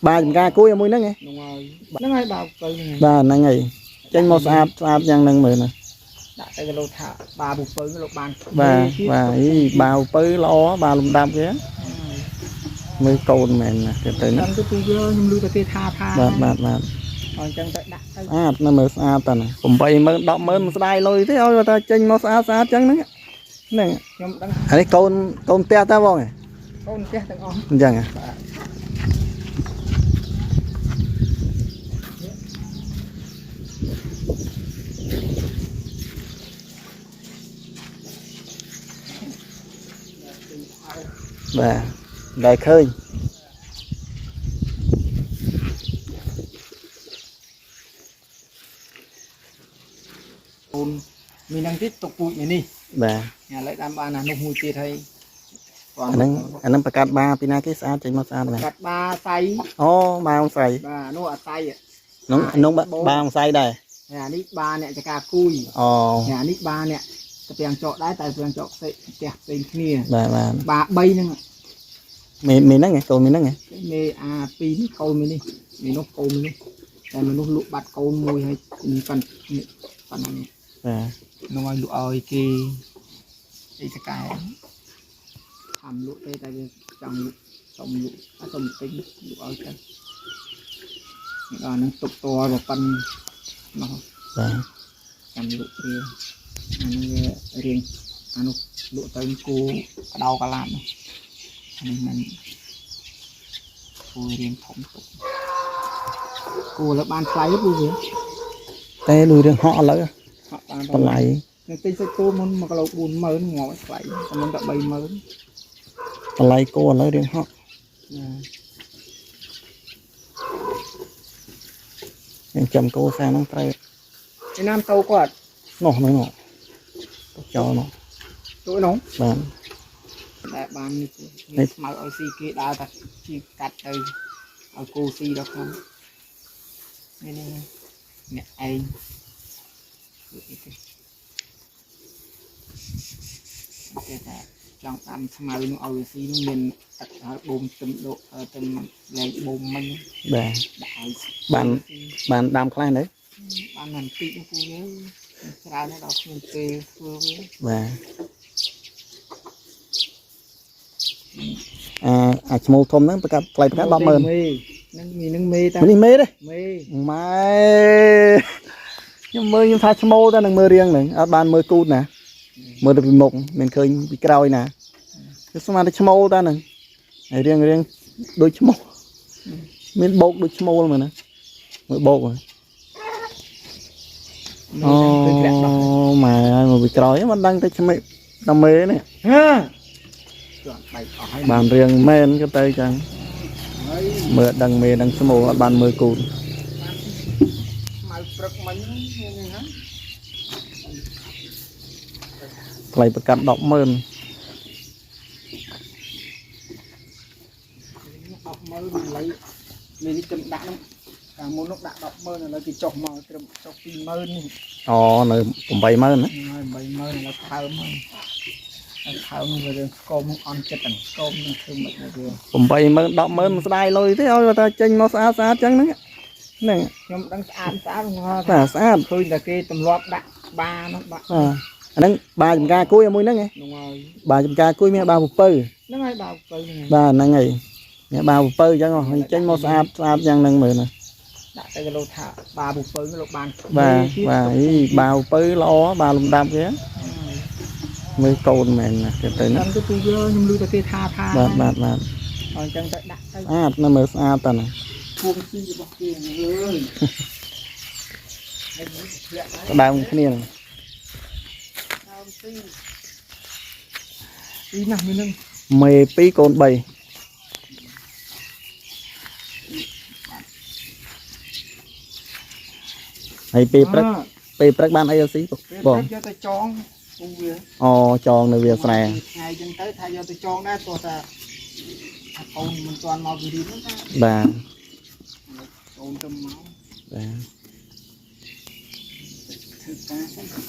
បាទចំការគួយមួយហ្នឹងឯង ហ្នឹងហើយហ្នឹងហើយបាពៅហ្នឹងហើយ បាទហ្នឹងហើយចេញមកស្អាតស្អាតយ៉ាងហ្នឹងមើលណា ដាក់ទៅគីឡូថាបាពៅលោកបាន បាទបាទអីបាវពៅល្អបាទលំដាប់គេមើលកូនមែនណាគេទៅណា ដឹងទៅពីយើខ្ញុំឮតែគេថាថា បាទបាទបាទ អញ្ចឹងទៅដាក់ទៅ ស្អាតណាមើលស្អាតតាណា80000 100000មិនស្ដាយលុយទេឲ្យតែចេញមកស្អាតស្អាតចឹងហ្នឹងហ្នឹង ខ្ញុំដឹង អានេះកូនកូនផ្ទះតាបង កូនផ្ទះទាំងអស់ អញ្ចឹង បាទ បាទដែលឃើញ កូនមាននឹងទៀតទុកពូជនេះ បាទ ឥឡូវតាមបានអានោះមួយទៀតហើយ អាហ្នឹងអាហ្នឹងប្រកាសបាពីណាគេស្អាតចេញមកស្អាតមែន កាត់បាសៃ អូបាអង្ស័យ បាទនោះអាសៃ នោះនោះបាអង្ស័យដែរ អានេះបាអ្នកចកាគួយ អូ អានេះបាអ្នកតាពាំងចកដែរតែពាំងចកផ្សេងផ្ទះផ្សេងគ្នា បាទបាទ បា3ហ្នឹង មេមេហ្នឹងឯងកូនមេហ្នឹងឯង មេអា2នេះកូនមេនេះមេនោះកូនមេនេះតែមនុស្សលក់បាត់កូនមួយហើយប៉ាន់ប៉ាន់នេះ បាទ នោះឲ្យលក់ឲ្យគេអីតកែทำលក់ទេតែវាចង់លក់សុំលក់អត់សុំទិញលក់ឲ្យទៅដល់ហ្នឹងទុកតរប៉ិននោះ បាទ ចាំលក់វាអានេះវារៀងអានោះលក់ទៅគូក្តៅកឡាតនោះអានេះមិនគូរៀងធំទុកគូលើបានថ្លៃពូវា តែលុយរឿងហក់ឥឡូវ ហក់បាន តម្លៃ នឹងទិញសាច់គោមុន1គីឡូ40000ងាប់ថ្លៃតែមុនតែ30000 តម្លៃគោឥឡូវរឿងហក់ខ្ញុំចាំគោសាហ្នឹងត្រូវ ឯណាមតោគាត់ នោះនោះនោះទៅចោលនោះ ទូនោះ បាទ តែបាននេះមានស្មៅឲ្យស៊ីគេដើរតែជីកាត់ទៅឲ្យគោស៊ីដល់ក្នុងនេះនេះអ្នកឯងធ្វើអីទេគេថាចង់ដាំស្មៅនោះឲ្យវាស៊ីនោះមានទឹកហើយបូមទឹមដកទឹមលែងបូមមិញ បាទ ដាក់ឲ្យ បានបានដាំខ្លះនៅ បានបន្តិចនោះពូយើងច្រើនណាស់ដល់គ្មានពេលធ្វើវា បាទអាអាឈ្មោលធំហ្នឹងប្រកាសថ្លៃប្រកាស100,000 មេនឹងមាននឹងមេតា នេះមេទេ មេ ម៉ែខ្ញុំមើលខ្ញុំថាឈ្មោលតែនឹងមើលរៀងហ្នឹងអត់បានមើលគូតណាមើលទៅពីមុខមិនឃើញពីក្រោយណាគឺស្មានតែឈ្មោលតែហ្នឹងហើយរៀងរៀងដូចឈ្មោលមានបោកដូចឈ្មោលមើលណាមើលបោកមើល មេ អូ ហ្នឹងគឺធ្លាក់ដោះ ម៉ែហើយមកពីក្រោយមិនដឹងតែឆ្មិតែមេនេះ ហឺជាប់បែកអស់ហើយ បានរៀងមែនក៏ទៅចឹង ហើយ មើលដឹងមេដឹងឈ្មោលអត់បានមើលគូត ស្មៅព្រឹកមិញហ្នឹងហ្នឹង ថ្លៃប្រកាស100,000 100000ឥឡូវមេនេះទឹមដាក់ហ្នឹងកាលមុននោះដាក់100,000ឥឡូវគេចុះមកត្រឹមចុះ20000នេះ អូនៅ80000ណា ហើយ80000ឥឡូវថើមហើយហើយថើមវារឿងស្គមអន់ចិត្តទាំងស្គមនឹងធ្វើមិនមកវា 80000 100000មិនស្ដាយលុយទេឲ្យតែចេញមកស្អាតស្អាតចឹងហ្នឹងហ្នឹង ខ្ញុំដឹងស្អាតស្អាតហ្នឹង បាទស្អាត ឃើញតែគេទម្លាប់ដាក់បានោះបាក់ បាទអាហ្នឹងបាចំការគួយមួយហ្នឹងឯង ហ្នឹងហើយ បាចំការគួយមានបាពពៅ ហ្នឹងហើយបាពៅហ្នឹងហើយ បាទហ្នឹងហើយមានបាពពៅចឹងហ៎ចេញមកស្អាតស្អាតចឹងហ្នឹងមើលណា ដាក់ទៅគីឡូថាបាពពៅលោកបាន បាទបាទអីបាពពៅល្អបាលំដាប់គេមើលកូនមែនណាគេទៅណា ដឹងទៅពីយើខ្ញុំឮតែគេថាថា បាទបាទបាទ អញ្ចឹងទៅដាក់ទៅ ស្អាតណាមើលស្អាតតាណា ភួងស៊ីរបស់គេហ្នឹងលើយហើយធ្លាក់ហើយ ក្តៅគ្នាហ្នឹង ដើមស៊ីពីណាស់មួយនឹង មេ2កូន3ហើយពេលព្រឹកពេលព្រឹកបានអីអត់ស៊ី ពេល បង ព្រឹកយកទៅចងពូវា អូចងនៅវាស្រែ ថ្ងៃអញ្ចឹងទៅថាយកទៅចងដែរទោះថាថាកូនមិនទាន់មកពីរៀនហ្នឹងថា បាទ កូនទៅមក បាទ ធ្វើការសិន បាទ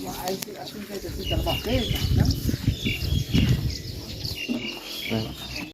មកឯងគឺអត់ស៊ីទេទៅស៊ីតែរបស់គេហ្នឹង